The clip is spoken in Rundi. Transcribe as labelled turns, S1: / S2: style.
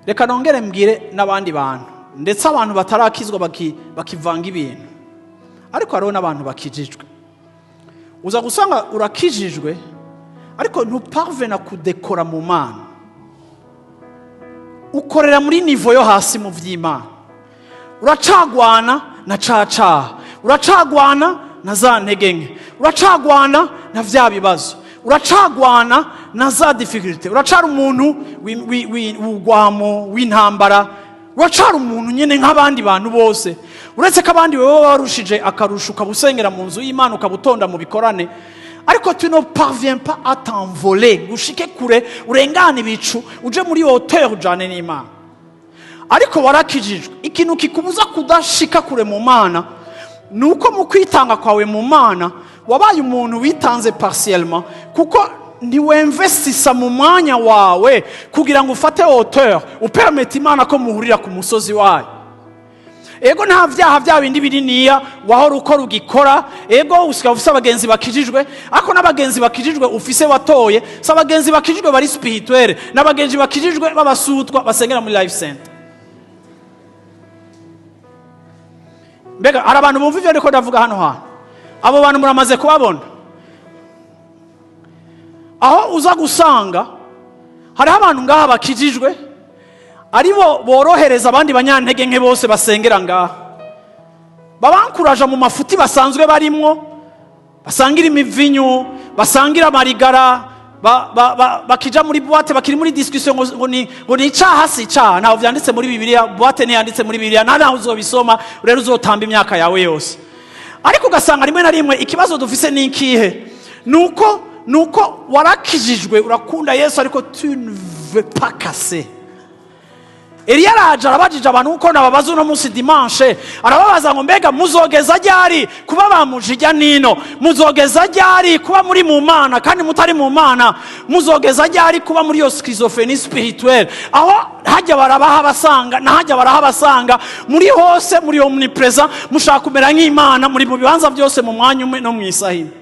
S1: Reka nongere mbwire n'abandi bantu, ndetse abantu batarakizwa bakivanga ibintu, ariko hariho n'abantu bakijijwe. Uza gusanga urakijijwe, ariko ntuparvena kudekora mu Mana, ukorera muri niveau yo hasi mu vy'Imana. Uracagwana na cacaha, uracagwana na za ntege nke, uracagwana na vya bibazo, uracagwana na za difficulté, uracara umuntu w'urwamo, w'intambara, uracara umuntu nyine nk'abandi bantu bose, uretse ko abandi wewe warushije akarusha, ukaba usengera mu nzu y'Imana, ukaba utonda mu bikorane, ariko tu ne parviens pas à t'envoler, gushike kure, urengane ibicu, uje muri hauteur, ujane n'Imana, ariko warakijijwe. Ikintu kikubuza kudashika kure mu Mana ni uko mu kwitanga kwawe mu Mana wabaye umuntu witanze partiellement, kuko ntiwemvestisa mu mwanya wawe kugira ngo ufate hauteur, upermete Imana ko muhurira ku musozi wayo. Ego, nta vyaha bya bindi bininiya wahora ukora ugikora. Ego, usigaye ufise abagenzi bakijijwe, ariko n'abagenzi bakijijwe ufise watoye si abagenzi bakijijwe bari spirituel, n'abagenzi bakijijwe b'abasutwa basengera muri Life Center. Mbega hari abantu bumva ivyo ndiko ndavuga hano hantu? Abo bantu muramaze kubabona. Aho uza gusanga hariho abantu ngaha bakijijwe aribo borohereza abandi banyantege nke bose basengera ngaha, babankuraja mu mafuti basanzwe barimwo, basangira imivinyu, basangira amarigara, bakija muri boîte, bakiri muri discussion ngo ni icaha, si icaha. Ntaho vyanditse muri Bibiliya, boîte ntiyanditse muri Bibiliya, nta naho uzobisoma. Rero uzotamba imyaka yawe yose. Ariko ugasanga rimwe na rimwe ikibazo dufise ni ikihe? Nuko warakijijwe, urakunda Yesu, ariko tu ne veux pas casser. Eliya araje, arabajije abantu uko nababaza uno munsi dimanche, arababaza ngo: "Mbega muzogeza ryari kuba bamuje ijya nino? Muzogeza ryari kuba muri mu Mana kandi mutari mu Mana? Muzogeza ryari kuba muri iyo schizophrénie spirituelle, aho hajya barabaha abasanga na hajya baraha abasanga, muri hose, muri omnipresent, mushaka kumera nk'Imana, muri mu bibanza byose mu mwanya umwe no mu isaha imwe?"